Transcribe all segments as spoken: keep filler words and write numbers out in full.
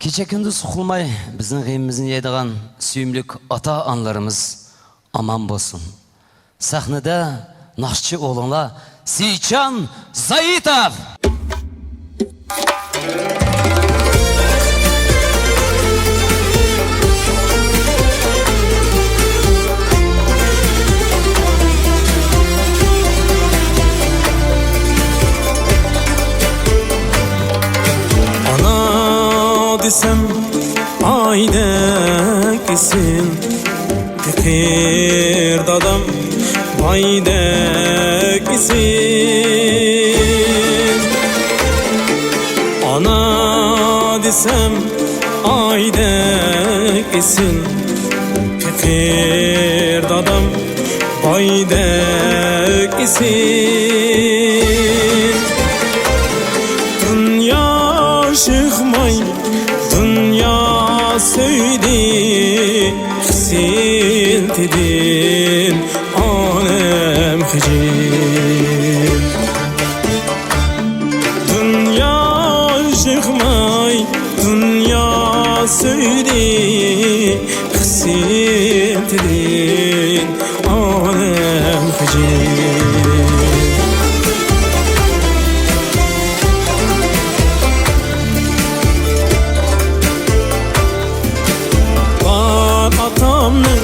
كېچە-كۈندۈز ئۇخلىماي بىزنىڭ غېمىمىزنى يەيدىغان سۆيۈملۈك ئاتا-ئانىلىرىمىز ئامان بولسۇن. سەھنىدە ناخشىچى ئوغلۇڭلار سېيىتجان زايىتوف. ئانا دېسەم ئايدەك ئېسىل، پېقىر دادام بايدەك ئېسىل. ئانا دېسەم ئايدەك ئېسىل، پېقىر دادام بايدەك ئېسىل. دۇنيا شىخماي، دۇنيا سۆيدى، خىسلىتىدىن ئالەم خىجىل. دۇنيا يىغماي، دۇنيا سۆيدى، خىسلىتىدىن ئالەم خىجىل. بار ئاتامنىڭ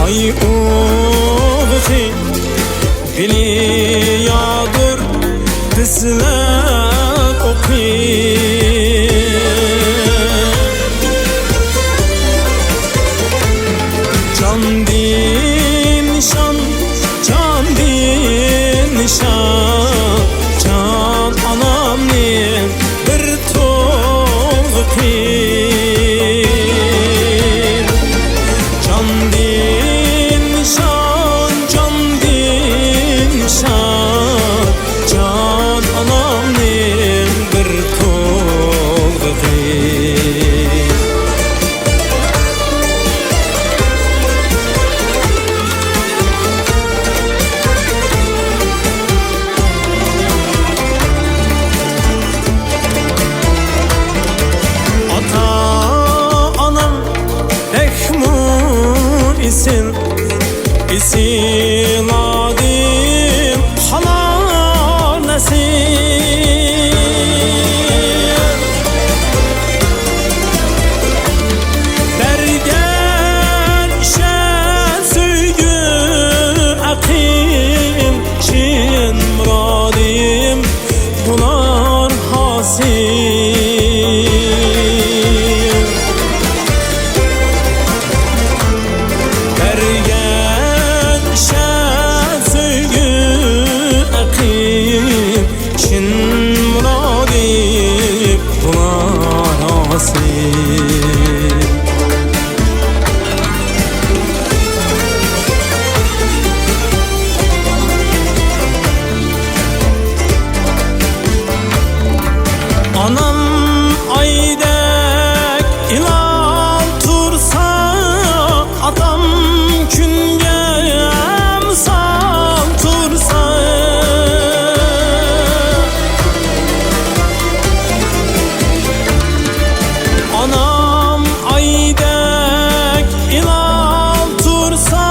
ئاي ئوغۇزى، بىلى ياغدۇر بىزلەر ئوقى. جاندىن نىشان، جاندىن نىشان، جان ئانامنى بىر تولغىقى. جاندىن نىشان، جاندىن نىشان، جان ئانامنىڭ بىر تولغىقى. ئاتا-ئانام بەكمۇ ئېسىل، ئېسىل ئادىل قالار نەسىل. بەرگەن ئىشەن سۆيگۈ ئەقىل، چىن مۇرادىم بۇلار ھاسىل. بەرگەن ئىشەن سۆيگۈ ئەقىل، چىن مۇرادىم بۇلار ھاسىل. ئانام ئايدەك ھىلال تۇرسا، ئاتام كۈنگە مىسال تۇرسا. ئانام ئايدەك ھىلال تۇرسا،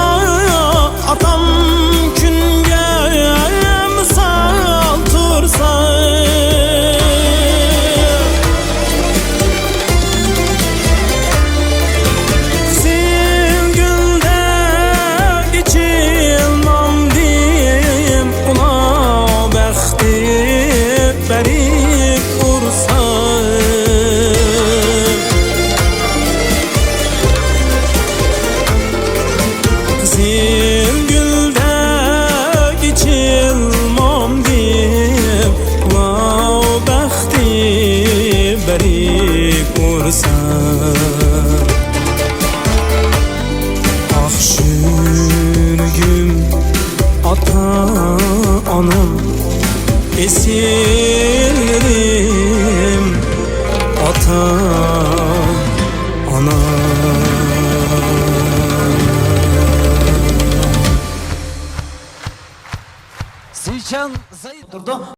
ئاتام كۈنگە مىسال تۇرسا. قىزىل گۈلدەك ئېچىلمامدىم، ئۇلار بەختى بەرىك ئۇرسا. قىزىل گۈلدەك ئېچىلمامدىم، ۋاۋ بەختى بەرىك ئۇرسا. ئاق يۈرىكىم ئاتا-ئانام، ئېسىللىرىم ئاتا-ئانا. سېيىتجان زايىت تۇرىدۇ.